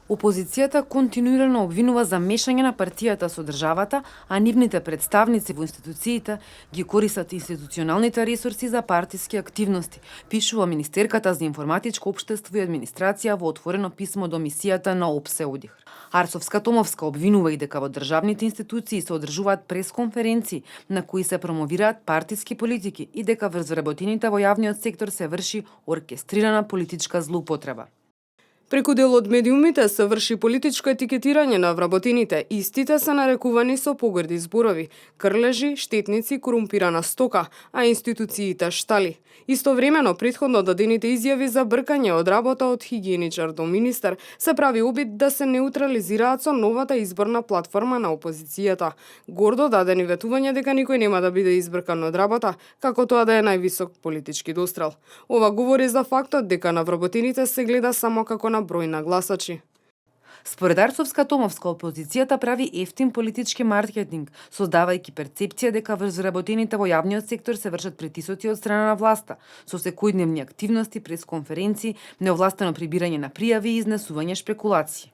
Опозицијата континуирано обвинува за мешање на партијата со државата, а нивните представници во институциите ги користат институционалните ресурси за партиски активности, пишува Министерката за информатичко општество и администрација во отворено писмо до мисијата на ОПСЕ ОДИХР. Арсовска Томовска обвинува и дека во државните институции се одржуваат пресконференции на кои се промовираат партиски политики и дека врз вработените во јавниот сектор се врши оркестрирана политичка злоупотреба. Преку дел од медиумите се врши политичко етикетирање на вработените. Истите се нарекувани со погрди зборови, крлежи, штетници, корумпирана стока, а институциите штали. Истовремено, претходно дадените изјави за бркање од работа од хигиеничар до министер се прави обид да се неутрализираат со новата изборна платформа на опозицијата. Гордо дадени ветување дека никој нема да биде избркан од работа, како тоа да е највисок политички дострел. Ова говори за фактот дека на вработените се гледа само како на број на гласачи. Според Арсовска Томовска, опозицијата прави ефтин политички маркетинг, создавајќи перцепција дека врз вработените во јавниот сектор се вршат притисоци од страна на власта, со секојдневни активности, пресконференции, неовластено прибирање на пријави и изнесување шпекулации.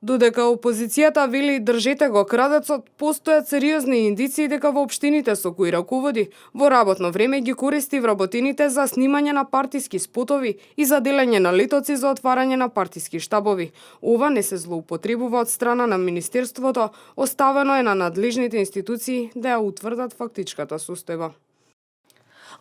Додека опозицијата вели држете го крадецот, постојат сериозни индиции дека во општините со кои раководи, во работно време ги користи вработените за снимање на партиски спотови и за делење на летоци за отварање на партиски штабови. Ова не се злоупотребува од страна на Министерството, оставено е на надлежните институции да ја утврдат фактичката состојба.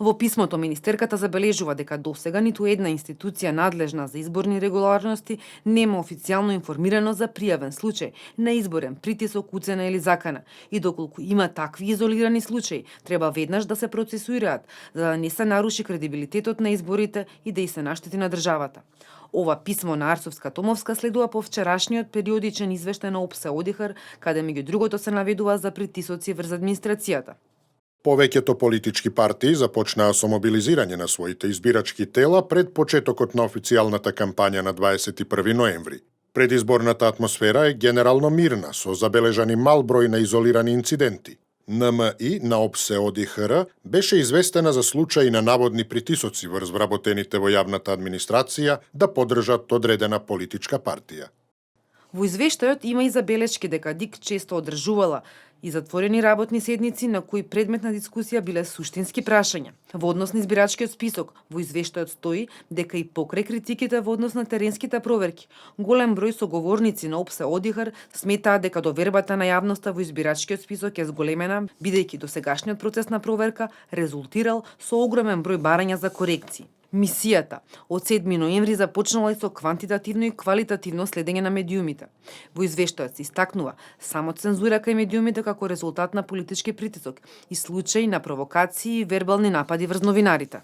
Во писмото министерката забележува дека досега ниту една институција надлежна за изборни регуларности нема официјално информирано за пријавен случај на изборен притисок, уцена или закана, и доколку има такви изолирани случаи, треба веднаш да се процесуираат, за да не се наруши кредибилитетот на изборите и да и се наштети на државата. Ова писмо на Арсовска Томовска следува по вчерашниот периодичен извештај на ОПСЕ ОДИХР, каде меѓу другото се наведува за притисоци врз администрацијата. Повеќето политички партии започнаа со мобилизирање на своите избирачки тела пред почетокот на официјалната кампања на 21 ноември. Предизборната атмосфера е генерално мирна, со забележани мал број на изолирани инциденти. НМИ на ОПСЕ ОДИХР беше известена за случаи на наводни притисоци врз вработените во јавната администрација да поддржат одредена политичка партија. Во извештајот има и забелешки дека ДИК често одржувала и затворени работни седници на кои предмет на дискусија биле суштински прашања. Во однос на избирачкиот список, во извештајот стои дека и покрај критиките во однос на теренските проверки, голем број соговорници на ОПСЕ ОДИХР сметаат дека довербата на јавноста во избирачкиот список е зголемена, бидејќи досегашниот процес на проверка резултирал со огромен број барања за корекции. Мисијата од 7 ноември започнала и со квантитативно и квалитативно следење на медиумите. Во извештајот се истакнува само цензура кај медиумите како резултат на политички притисок и случаи на провокации и вербални напади врз новинарите.